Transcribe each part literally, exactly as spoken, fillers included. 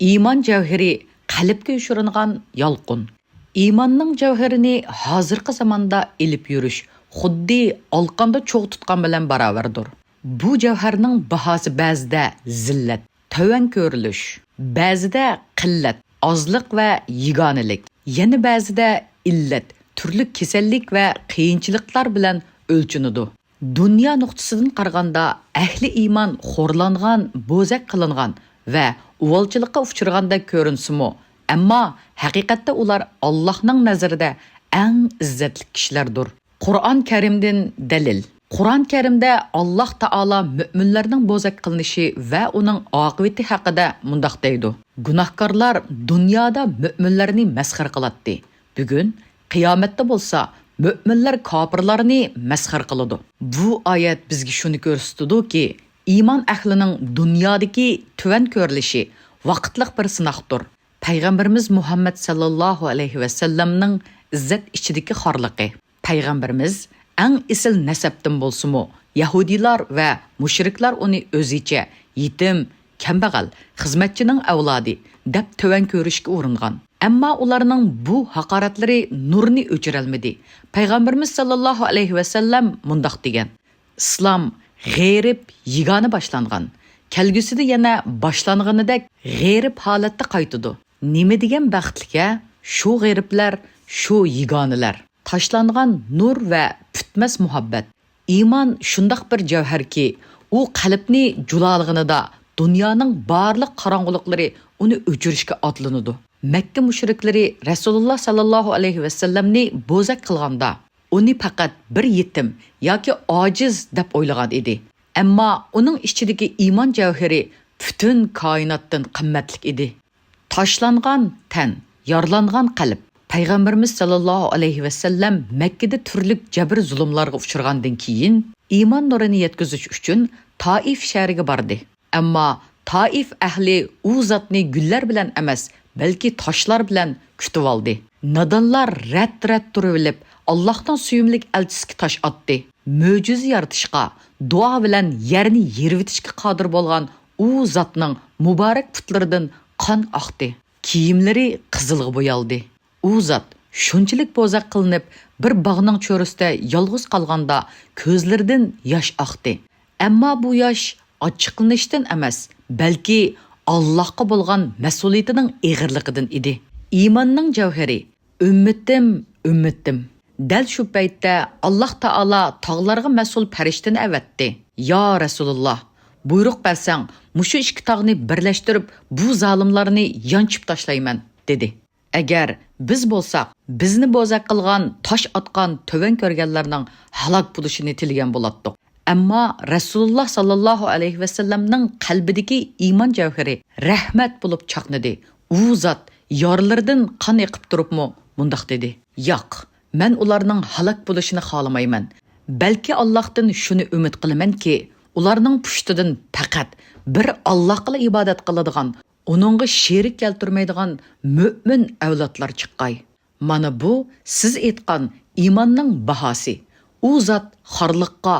ئىمان جەۋھىرى قەلبكە يوشۇرۇنغان يالقۇن. ئىماننىڭ جەۋھىرىنى ھازىرقى زاماندا ئېلىپ يۈرۈش خۇددى ئالىقاندا چوغ تۇتقان بىلەن باراۋەردۇر. بۇ جەۋھەرنىڭ باھاسى بەزىدە زىللەت، تۆۋەن كۆرۈلۈش، بەزىدە قىللەت، ئازلىق ۋە يېگانىلىك، يەنە بەزىدە ئىللەت، تۈرلۈك كېسەللىك ۋە قىيىنچىلىقلار بىلەن ئۆلچىنىدۇ. دۇنيا نۇقتىسىدىن قارىغاندا، ئەھلى ئىمان خورلانغان، بوزەك قىلىنغان ۋە ئۇۋالچىلىققا ئۇچرىغاندەك كۆرۈنسىمۇ، ئەمما ھەقىقەتتە ئۇلار ئاللاھنىڭ نەزىرىدە ئەڭ ئىززەتلىك كىشىلەردۇر. قۇرئان كەرىمدىن دەلىل. قۇرئان كەرىمدە ئاللاھ تائالا مۆمىنلەرنىڭ بوزەك قىلىنىشى ۋە ئۇنىڭ ئاقىۋىتى ھەققىدە مۇنداق دەيدۇ: گۇناھكارلار دۇنيادا مۆمىنلەرنى مەسخىرە قىلاتتى. بۈگۈن قىيامەتتە بولسا مۆمىنلەر كاپىرلارنى مەسخىرە قىلىدۇ. بۇ ئايەت بىزگە شۇنى كۆرسىتىدۇكى، ئىمان ئەھلىنىڭ دۇنيادىكى تۆۋەن كۆرۈلۈشى ۋاقىتلىق بىر سىناقتۇر. پەيغەمبىرىمىز مۇھەممەد سەللەللاھۇ ئەلەيھى ۋەسەللەمنىڭ ئىززەت ئىچىدىكى خارلىقى. پەيغەمبىرىمىز ئەڭ ئېسىل نەسەبتىن بولسىمۇ، يەھۇدىيلار ۋە مۇشرىكلار ئۇنى ئۆزىچە يېتىم، كەمبەغەل، خىزمەتچىنىڭ ئەۋلادى دەپ تۆۋەن كۆرۈشكە ئۇرۇنغان. ئەمما ئۇلارنىڭ بۇ ھاقارەتلىرى نۇرنى ئۆچۈرەلمىدى. پەيغەمبىرىمىز سەللەللاھۇ ئەلەيھى ۋەسەللەم مۇنداق دېگەن: ئىسلام غېرىب، يېگانە باشلانغان. كەلگۈسىدە يەنە باشلانغىنىدەك غېرىب ھالەتتە قايتىدۇ. نېمە دېگەن بەختلىك-ھە، شۇ غېرىبلەر، شۇ يېگانىلەر. تاشلانغان نۇر ۋە پۈتمەس مۇھەببەت. ئىمان شۇنداق بىر جەۋھەركى، ئۇ قەلبنى جۇلالىغىنىدا دۇنيانىڭ بارلىق قاراڭغۇلۇقلىرى ئۇنى ئۆچۈرۈشكە ئاتلىنىدۇ. مەككە مۇشرىكلىرى رەسۇلۇللا ساللاللاھۇ ئەلەيھى ۋەسەللەمنى بوزەك قىلغاندا، ئۇنى پەقەت بىر يېتىم ياكى ئاجىز دەپ ئويلىغان ئىدى. ئەمما ئۇنىڭ ئىچىدىكى ئىمان جەۋھىرى پۈتۈن كائىناتتىن قىممەتلىك ئىدى. تاشلانغان تەن، يارىلانغان قەلب. پەيغەمبىرىمىز ساللاللاھۇ ئەلەيھى ۋەسەللەم مەككىدە تۈرلۈك جەبىر-زۇلۇملارغا ئۇچرىغاندىن كېيىن، ئىمان نۇرىنى يەتكۈزۈش ئۈچۈن تائىف شەھىرىگە باردى. ئەمما تائىف ئەھلى ئۇ زاتنى گۈللەر بىلەن ئەمەس، بەلكى تاشلار بىلەن كۈتۈۋالدى. نادانلار رەت-رەت تۇرۇۋېلىپ، ئاللاھنىڭ سۆيۈملۈك ئەلچىسىگە تاش ئاتتى. مۆجىزە يارىتىشقا، دۇئا بىلەن يەرنى يېرىۋېتىشكە قادىر بولغان ئۇ زاتنىڭ مۇبارەك پۇتلىرىدىن قان ئاقتى. كىيىملىرى قىزىلغا بويالدى. ئۇ زات شۇنچىلىك بوزەك قىلىنىپ، بىر باغنىڭ چۆرىسىدە يالغۇز قالغاندا كۆزلىرىدىن ياش ئاقتى. ئەمما بۇ ياش ئاچچىقلىنىشتىن ئەمەس، بەلكى ئاللاھقا بولغان مەسئۇلىيىتىنىڭ ئېغىرلىقىدىن ئىدى. ئىماننىڭ جەۋھىرى، ئۈممىتىم، ئۈممىتىم. دەل شۇ پەيتتە ئاللاھ تائالا تاغلارغا مەسئۇل پەرىشتىنى ئەۋەتتى. يا رەسۇلۇللاھ، بۇيرۇق بەرسەڭ، مۇشۇ ئىككى تاغنى بىرلەشتۈرۈپ، بۇ زالىملارنى يانچىپ تاشلايمەن، دېدى. ئەگەر بىز بولساق، بىزنى بوزەك قىلغان، تاش ئاتقان، تۆۋەن كۆرگەنلەرنىڭ ھالاك بولۇشىنى تىلىگەن بولاتتۇق. ئەمما رەسۇلۇللاھ ساللاللاھۇ ئەلەيھى ۋەسەللەمنىڭ قەلبىدىكى ئىمان جەۋھىرى رەھمەت بولۇپ چاقنىدى. ئۇ زات يارىلىرىدىن قان ئېقىپ تۇرۇپمۇ مۇنداق دېدى: ياق، مەن ئۇلارنىڭ ھالاك بولۇشىنى خالىمايمەن. بەلكى ئاللاھتىن شۇنى ئۈمىد قىلىمەنكى، ئۇلارنىڭ پۇشتىدىن پەقەت بىر ئاللاھقىلا ئىبادەت قىلىدىغان، ئۇنىڭغا شېرىك كەلتۈرمەيدىغان مۆمىن ئەۋلادلار چىققاي. مانا بۇ سىز ئېيتقان ئىماننىڭ باھاسى. ئۇ زات خارلىققا،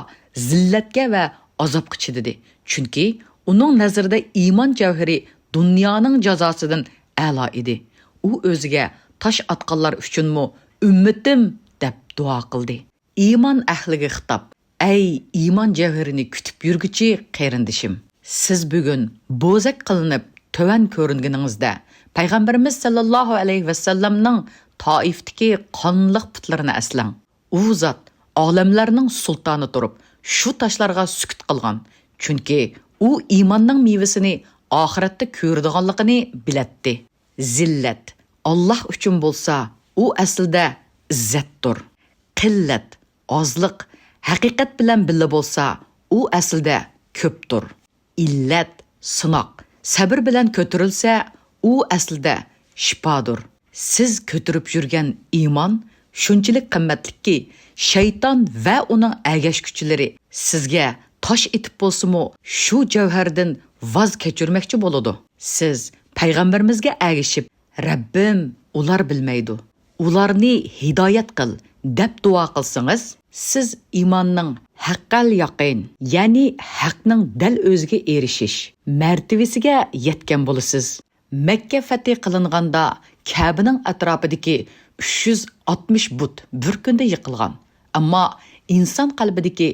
زىللەتكە ۋە ئازابقا چىدىدى. چۈنكى ئۇنىڭ نەزىرىدە ئىمان جەۋھىرى دۇنيانىڭ جازاسىدىن ئەلا ئىدى. ئۇ ئۆزىگە تاش ئاتقانلار ئۈچۈنمۇ ئۈممىتىم دەپ دۇئا قىلدى. ئىمان ئەھلىگە خىتاب. ئەي ئىمان جەۋھىرىنى كۈتۈپ يۈرگۈچى قېرىندىشىم! سىز بۈگۈن بوزەك قىلىنىپ تۆۋەن كۆرۈنگىنىڭىزدە، پەيغەمبىرىمىز سەللەللاھۇ ئەلەيھى ۋەسەللەمنىڭ تائىفتىكى قانلىق پۇتلىرىنى ئەسلەڭ. ئۇ زات ئالەملەرنىڭ سۇلتانى تۇرۇپ، شۇ تاشلارغا سۈكۈت قىلغان. چۈنكى ئۇ ئىماننىڭ مېۋىسىنى ئاخىرەتتە كۆرىدىغانلىقىنى بىلەتتى. زىللەت، ئاللاھ ئۈچۈن بولسا، ئۇ ئەسلىدە ئىززەتتۇر. قىللەت، ئازلىق، ھەقىقەت بىلەن بىللە بولسا، ئۇ ئەسلىدە كۆپتۇر. ئىللەت، سىناق، سەبرى بىلەن كۆتۈرۈلسە، ئۇ ئەسلىدە شىپادۇر. سىز كۆتۈرۈپ يۈرگەن ئىمان شۇنچىلىك قىممەتلىككى، شەيتان ۋە ئۇنىڭ ئەگەشكۈچىلىرى سىزگە تاش ئېتىپ بولسىمۇ، شۇ جەۋھەردىن ۋاز كەچۈرمەكچى بولىدۇ. سىز پەيغەمبىرىمىزگە ئەگىشىپ، رەببىم، ئۇلار بىلمەيدۇ، ئۇلارنى ھىدايەت قىل، دەپ دۇئا قىلسىڭىز، سىز ئىماننىڭ ھەققەل يەقىن، يەنى ھەقنىڭ دەل ئۆزىگە ئېرىشىش مەرتىۋىسىگە يەتكەن بولىسىز. مەككە فەتھى قىلىنغاندا كەبىنىڭ ئەتراپىدىكى ئۈچ يۈز ئاتمىش بۇت بىر كۈندە يىقىلغان. ئەمما ئىنسان قەلبىدىكى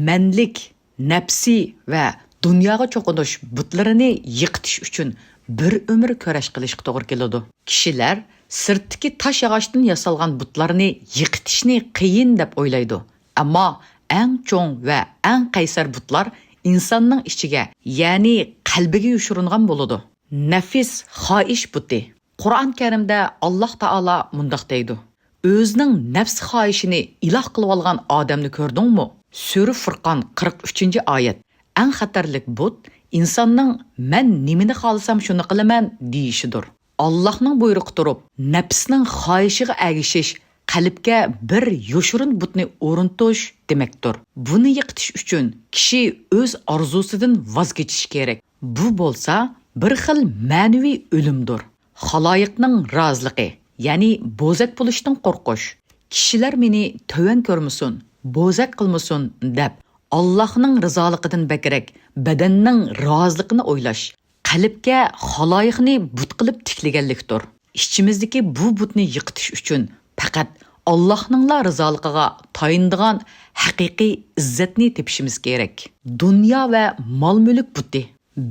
مەنلىك، نەپسى ۋە دۇنياغا چوقۇنۇش بۇتلىرىنى يىقىتىش ئۈچۈن بىر ئۆمۈر كۈرەش قىلىشقا توغرا كېلىدۇ. كىشىلەر سىرتتىكى تاش ياغاچتىن ياسالغان بۇتلارنى يىقىتىشنى قىيىن دەپ ئويلايدۇ. ئەمما ئەڭ چوڭ ۋە ئەڭ قەيسەر بۇتلار ئىنساننىڭ ئىچىگە، يەنى قەلبىگە يوشۇرۇنغان بولىدۇ. نەپىس خاھىش بۇتى. قۇرئان كەرىمدە ئاللاھ تائالا مۇنداق دەيدۇ: «ئۆزىنىڭ نەپس خاھىشىنى ئىلاھ قىلىۋالغان ئادەمنى كۆردۈڭمۇ؟» سۈرە فۇرقان، قىرىق ئۈچىنچى ئايەت. ئەڭ خەتەرلىك بۇت ئىنساننىڭ «مەن نېمىنى خالىسام، شۇنى قىلىمەن» دېيىشىدۇر. ئاللاھنىڭ بۇيرۇقى تۇرۇپ، نەپسنىڭ خاھىشىغا ئەگىشىش قەلبكە بىر يوشۇرۇن بۇتنى ئورنىتىش دېمەكتۇر. بۇنى يىقىتىش ئۈچۈن كىشى ئۆز ئارزۇسىدىن ۋاز كېچىشى كېرەك. بۇ بولسا بىر خىل مەنىۋى ئۆلۈمدۇر. خالايىقنىڭ رازىلىقى، يەنى بوزەك بولۇشتىن قورقۇش. «كىشىلەر مېنى تۆۋەن كۆرمىسۇن، بوزەك قىلمىسۇن» دەپ، ئاللاھنىڭ رىزالىقىدىن بەكرەك بەدەننىڭ رازىلىقىنى ئويلاش، قەلبكە خالايىقنى بۇت قىلىپ تىكلىگەنلىكتۇر. ئىچىمىزدىكى بۇ بۇتنى يىقىتىش ئۈچۈن پەقەت ئاللاھنىڭلا رىزالىقىغا تايىنىدىغان ھەقىقىي ئىززەتنى تېپىشىمىز كېرەك. دۇنيا ۋە مال-مۈلۈك بۇتى.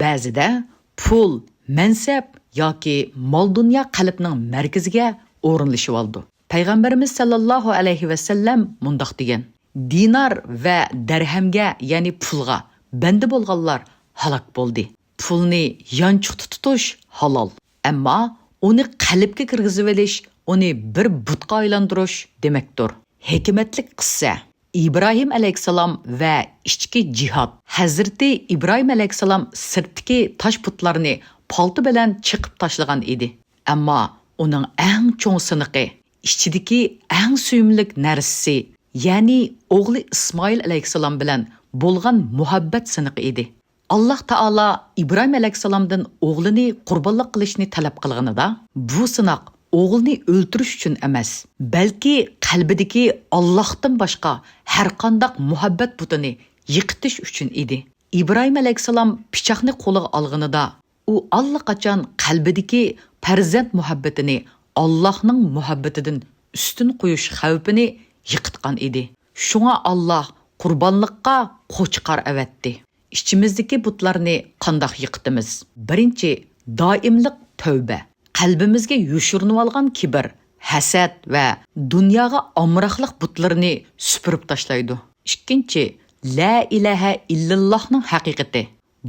بەزىدە پۇل، مەنسەپ ياكى مال-دۇنيا قەلبنىڭ مەركىزىگە ئورۇنلىشىۋالىدۇ. پەيغەمبىرىمىز سەللەللاھۇ ئەلەيھى ۋەسەللەم مۇنداق دېگەن: «دىنار ۋە دەرھەمگە، يەنى پۇلغا، بەندە بولغانلار ھالاك بولدى.» پۇلنى يانچۇقتا تۇتۇش ھالال، ئەمما ئۇنى قەلبكە كىرگۈزۈۋېلىش، ئۇنى بىر بۇتقا ئايلاندۇرۇش دېمەكتۇر. ھېكمەتلىك قىسسە. ئىبراھىم ئەلەيھىسسالام ۋە ئىچكى جىھاد. ھەزرىتى ئىبراھىم ئەلەيھىسسالام سىرتتىكى تاش بۇتلارنى پالتا بىلەن چېقىپ تاشلىغان ئىدى. ئەمما ئۇنىڭ ئەڭ چوڭ سىنىقى، ئىچىدىكى ئەڭ سۆيۈملۈك نەرسىسى، يەنى ئوغلى ئىسمائىل ئەلەيھىسسالام بىلەن بولغان مۇھەببەت سىنىقى ئىدى. ئاللاھ تائالا ئىبراھىم ئەلەيھىسسالامدىن ئوغلىنى قۇربانلىق قىلىشنى تەلەپ قىلغىنىدا، بۇ سىناق ئوغلىنى ئۆلتۈرۈش ئۈچۈن ئەمەس، بەلكى قەلبىدىكى ئاللاھتىن باشقا ھەرقانداق مۇھەببەت بۇتىنى يىقىتىش ئۈچۈن ئىدى. ئىبراھىم ئەلەيھىسسالام پىچاقنى قولىغا ئالغىنىدا، ئۇ ئاللىقاچان قەلبىدىكى پەرزەنت مۇھەببىتىنى ئاللاھنىڭ مۇھەببىتىدىن ئۈستۈن قويۇش خەۋپىنى يىقىتقان ئىدى. شۇڭا ئاللاھ قۇربانلىققا قوچقار ئەۋەتتى. ئىچىمىزدىكى بۇتلارنى قانداق يىقىتىمىز؟ بىرىنچى، دائىملىق تەۋبە. قەلبىمىزگە يوشۇرۇنۇۋالغان كىبىر، ھەسەت ۋە دۇنياغا ئامراقلىق بۇتلىرىنى سۈپۈرۈپ تاشلايدۇ. ئىككىنچى، لا ئىلاھە ئىللاللاھنىڭ ھەقىقىتى.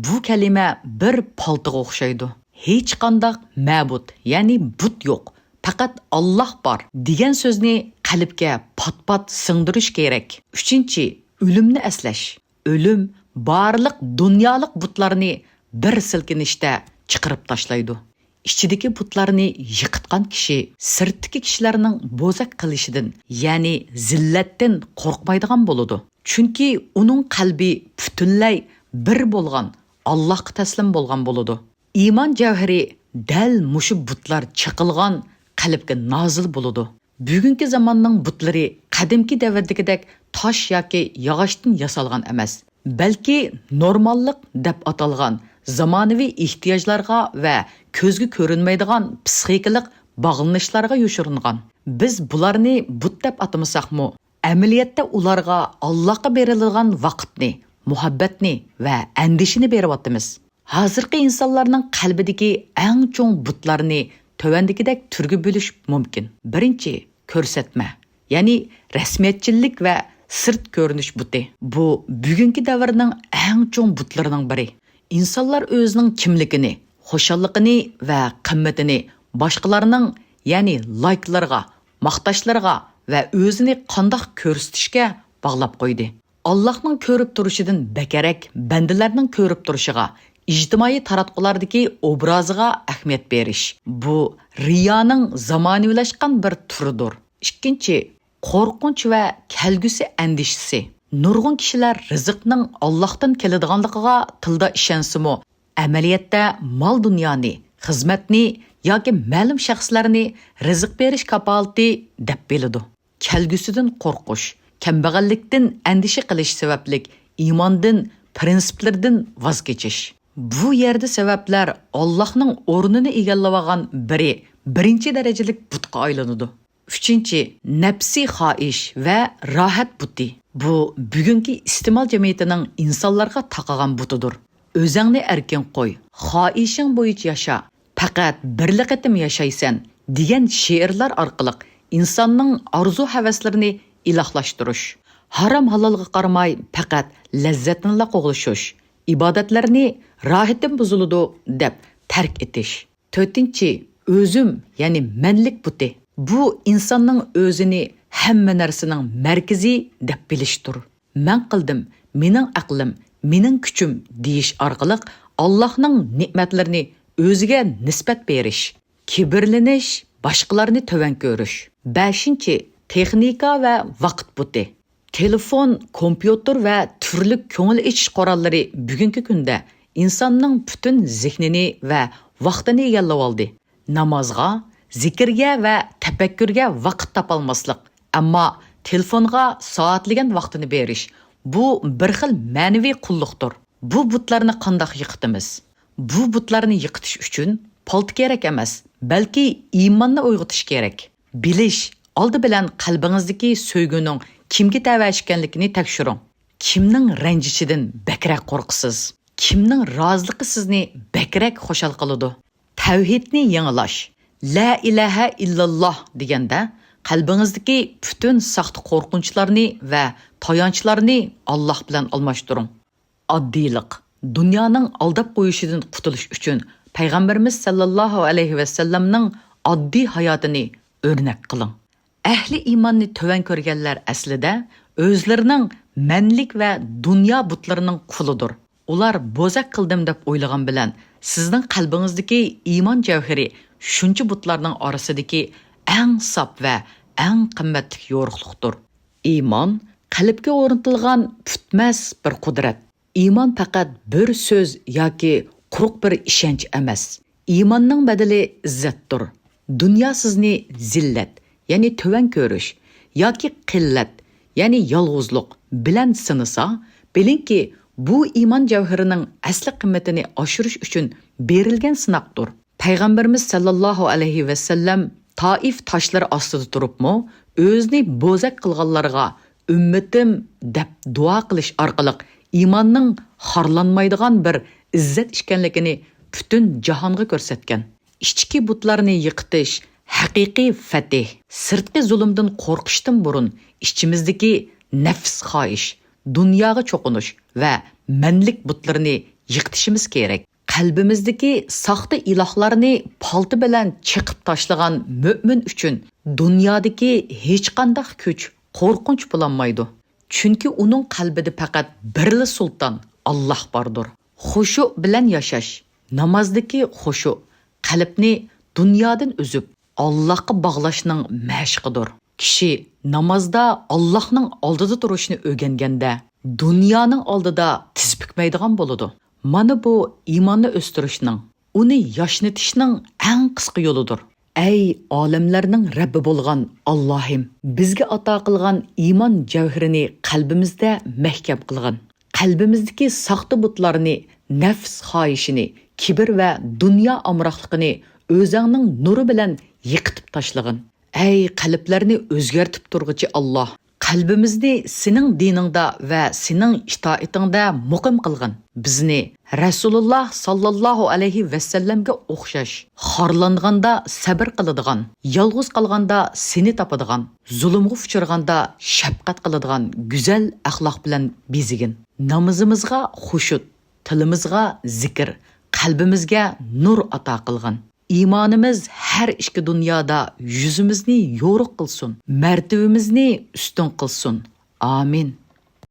بۇ كەلىمە بىر پالتىغا ئوخشايدۇ. ھېچقانداق مەبۇد، يەنى بۇت يوق، پەقەت ئاللاھ بار دېگەن سۆزنى قەلبكە پات-پات سىڭدۈرۈش كېرەك. ئۈچىنچى، ئۆلۈمنى ئەسلەش. ئۆلۈم بارلىق دۇنيالىق بۇتلارنى بىر سىلكىنىشتە چىقىرىپ تاشلايدۇ. ئىچىدىكى بۇتلارنى يىقىتقان كىشى سىرتتىكى كىشىلەرنىڭ بوزەك قىلىشىدىن، يەنى زىللەتتىن قورقمايدىغان بولىدۇ. چۈنكى ئۇنىڭ قەلبى پۈتۈنلەي بىر بولغان ئاللاھقا تەسلىم بولغان بولىدۇ. ئىمان جەۋھىرى دەل مۇشۇ بۇتلار چېقىلغان قەلبكە نازىل بولىدۇ. بۈگۈنكى زاماننىڭ بۇتلىرى قەدىمكى دەۋردىكىدەك تاش ياكى ياغاچتىن ياسالغان ئەمەس، بەلكى نورماللىق دەپ ئاتالغان زامانىۋى ئېھتىياجلارغا ۋە كۆزگە كۆرۈنمەيدىغان پسىخىكىلىق باغلىنىشلارغا يوشۇرۇنغان. بىز بۇلارنى بۇت دەپ ئاتىمىساقمۇ، ئەمەلىيەتتە ئۇلارغا ئاللاھقا بېرىلىدىغان ۋاقىتنى، مۇھەببەتنى ۋە ئەندىشىنى بېرىۋاتىمىز. ھازىرقى ئىنسانلارنىڭ قەلبىدىكى ئەڭ چوڭ بۇتلارنى تۆۋەندىكىدەك تۈرگە بۆلۈش مۇمكىن. بىرىنچى، كۆرسەتمە، يەنى رەسمىيەتچىللىك ۋە سىرت كۆرۈنۈش بۇتى. بۇ بۈگۈنكى دەۋرنىڭ ئەڭ چوڭ بۇتلىرىنىڭ بىرى. ئىنسانلار ئۆزىنىڭ كىملىكىنى، خۇشاللىقىنى ۋە قىممىتىنى باشقىلارنىڭ، يەنى لايكلىرىغا، ماختاشلىرىغا ۋە ئۆزىنى قانداق كۆرسىتىشكە باغلاپ قويدى. ئاللاھنىڭ كۆرۈپ تۇرۇشىدىن بەكرەك بەندىلەرنىڭ كۆرۈپ تۇرۇشىغا، ئىجتىمائىي تاراتقۇلاردا ئوبرازىغا ئەھمىيەت بېرىش. بۇ رىيانىڭ زامانىۋىلاشقان بىر تۈرىدۇر. ئىككىنچى، قورقۇنچ ۋە كەلگۈسى ئەندىشىسى. نۇرغۇن كىشىلەر رىزىقنىڭ ئاللاھتىن كېلىدىغانلىقىغا تىلدا ئىشەنسىمۇ، ئەمەلىيەتتە مال-دۇنيانى، خىزمەتنى ياكى مەلۇم شەخسلەرنى رىزىق بېرىش كاپالىتى دەپ بىلىدۇ. كەلگۈسىدىن قورقۇش، كەمبەغەللىكتىن ئەندىشە قىلىش سەۋەبلىك ئىماندىن، پىرىنسىپلىرىدىن ۋاز كېچىش. بۇ يەردە سەۋەبلەر ئاللاھنىڭ ئورنىنى ئىگىلەۋالغان بىرى بىرىنچى دەرىجىلىك بۇتقا ئايلىنىدۇ. ئۈچىنچى، نەپسىي خاھىش ۋە راھەت بۇتى. بۇ بۈگۈنكى ئىستېمال جەمئىيىتىنىڭ ئىنسانلارغا تاقىغان بۇتىدۇر. «ئۆزۈڭنى ئەركىن قوي، خاھىشىڭ بويىچە ياشا، پەقەت بىرلا قېتىم ياشايسەن» دېگەن شېئىرلار ئارقىلىق ئىنساننىڭ ئارزۇ-ھەۋەسلىرىنى ئىلاھلاشتۇرۇش، ھارام-ھالالغا قارىماي پەقەت لەززەتنىلا قوغلىشىش، ئىبادەتلەرنى «راھىتىم بۇزۇلىدۇ» دەپ تەرك ئېتىش. تۆتىنچى، ئۆزۈم، يەنى مەنلىك بۇتى. بۇ ئىنساننىڭ ئۆزىنى ھەممە نەرسىنىڭ مەركىزى دەپ بىلىشتۇر. «مەن قىلدىم، مېنىڭ ئەقلىم، مېنىڭ كۈچۈم» دېيىش ئارقىلىق ئاللاھنىڭ نېمەتلىرىنى ئۆزىگە نىسبەت بېرىش، كىبىرلىنىش، باشقىلارنى تۆۋەن كۆرۈش. بەشىنچى، تېخنىكا ۋە ۋاقىت بۇتى. تېلېفون، كومپيۇتېر ۋە تۈرلۈك كۆڭۈل ئېچىش قوراللىرى بۈگۈنكى كۈندە ئىنساننىڭ پۈتۈن زېھنىنى ۋە ۋاقتىنى ئىگىلەۋالدى. نامازغا، زىكىرگە ۋە تەپەككۇرگە ۋاقىت تاپالماسلىق، ئەمما تېلېفونغا سائەتلىگەن ۋاقتىنى بېرىش، بۇ بىر خىل مەنىۋى قۇللۇقتۇر. بۇ بۇتلارنى قانداق يىقىتىمىز؟ بۇ بۇتلارنى يىقىتىش ئۈچۈن پالتا كېرەك ئەمەس، بەلكى ئىماننى ئويغىتىش كېرەك. بىلىش، ئالدى بىلەن قەلبىڭىزدىكى سۆيگۈنىڭ كىمگە تەۋە ئىكەنلىكىنى تەكشۈرۈڭ. كىمنىڭ رەنجىشىدىن بەكرەك قورقىسىز؟ كىمنىڭ رازىلىقى سىزنى بەكرەك خۇشال قىلىدۇ؟ تەۋھىدنى يېڭىلاش. «لا ئىلاھە ئىللاللاھ» دېگەندە، قەلبىڭىزدىكى پۈتۈن ساختا قورقۇنچلارنى ۋە تايانچلارنى ئاللاھ بىلەن ئالماشتۇرۇڭ. ئاددىيلىق. دۇنيانىڭ ئالداپ قويۇشىدىن قۇتۇلۇش ئۈچۈن پەيغەمبىرىمىز سەللەللاھۇ ئەلەيھى ۋەسەللەمنىڭ ئاددىي ھاياتىنى ئۆرنەك قىلىڭ. ئەھلى ئىماننى تۆۋەن كۆرگەنلەر ئەسلىدە ئۆزلىرىنىڭ مەنلىك ۋە دۇنيا بۇتلىرىنىڭ قۇلىدۇر. ئۇلار بوزەك قىلدىم دەپ ئويلىغان بىلەن، سىزنىڭ قەلبىڭىزدىكى ئىمان جەۋھىرى شۇنچە بۇتلارنىڭ ئارىسىدىكى ئەڭ ساپ ۋە ئەڭ قىممەتلىك يورۇقلۇقتۇر. ئىمان قەلبكە ئورنىتىلغان پۈتمەس بىر قۇدرەت. ئىمان پەقەت بىر سۆز ياكى قۇرۇق بىر ئىشەنچ ئەمەس. ئىماننىڭ بەدىلى ئىززەتتۇر. دۇنيا سىزنى زىللەت، يەنى تۆۋەن كۆرۈش، ياكى قىللەت، يەنى يالغۇزلۇق بىلەن سىنىسا، بىلىڭكى، بۇ ئىمان جەۋھىرىنىڭ ئەسلى قىممىتىنى ئاشۇرۇش ئۈچۈن بېرىلگەن سىناقتۇر. پەيغەمبىرىمىز سەللەللاھۇ ئەلەيھى ۋەسەللەم تائىف تاشلىرى ئاستىدا تۇرۇپمۇ، ئۆزىنى بوزەك قىلغانلارغا، «ئۈممىتىم» دەپ دۇئا قىلىش ئارقىلىق ئىماننىڭ خارلانمايدىغان بىر ئىززەت ئىكەنلىكىنى پۈتۈن جاھانغا كۆرسەتكەن. ئىچكى بۇتلارنى يىقىتىش ھەقىقىي فەتىھ. سىرتقى زۇلۇمدىن قورقۇشتىن بۇرۇن ئىچىمىزدىكى نەپس خاھىش، دۇنياغا چوقۇنۇش ۋە مەنلىك بۇتلىرىنى يىقىتىشىمىز كېرەك. قەلبىمىزدىكى ساختا ئىلاھلارنى پالتا بىلەن چېقىپ تاشلىغان مۆمىن ئۈچۈن دۇنيادىكى ھېچقانداق كۈچ قورقۇنچ بولالمايدۇ. چۈنكى ئۇنىڭ قەلبىدە پەقەت بىرلا سۇلتان، ئاللاھ باردۇر. خۇشۇ بىلەن ياشاش. نامازدىكى خۇشۇ قەلبنى دۇنيادىن ئۈزۈپ، ئاللاھقا باغلاشنىڭ مەشىقىدۇر. كىشى نامازدا ئاللاھنىڭ ئالدىدا تۇرۇشنى ئۆگەنگەندە، دۇنيانىڭ ئالدىدا تىز پۈكمەيدىغان بولىدۇ. مانا بۇ ئىماننى ئۆستۈرۈشنىڭ، ئۇنى ياشنىتىشنىڭ ئەڭ قىسقا يولىدۇر. ئەي ئالەملەرنىڭ رەببى بولغان ئاللاھىم، بىزگە ئاتا قىلغان ئىمان جەۋھىرىنى قەلبىمىزدە مەھكەم قىلغىن. قەلبىمىزدىكى ساختا بۇتلارنى، نەپس خاھىشىنى، كىبىر ۋە دۇنيا ئامراقلىقىنى ئۆزۈڭنىڭ نۇرى بىلەن يىقىتىپ تاشلىغىن. ئەي قەلبلەرنى ئۆزگەرتىپ تۇرغۇچى ئاللاھ، قەلبىمىزنى سېنىڭ دىنىڭدا ۋە سېنىڭ ئىتائىتىڭدە مۇقىم قىلغىن. بىزنى رەسۇلۇللاھ ساللاللاھۇ ئەلەيھى ۋەسەللەمگە ئوخشاش، خارلانغاندا سەبىر قىلىدىغان، يالغۇز قالغاندا سېنى تاپىدىغان، زۇلۇمغا ئۇچرىغاندا شەپقەت قىلىدىغان گۈزەل ئەخلاق بىلەن بېزىگىن. نامىزىمىزغا خۇشۇ، تىلىمىزغا زىكىر، قەلبىمىزگە نۇر ئاتا قىلغىن. ئىمانىمىز ھەر ئىككى دۇنيادا يۈزىمىزنى يورۇق قىلسۇن، مەرتىۋىمىزنى ئۈستۈن قىلسۇن. ئامىن.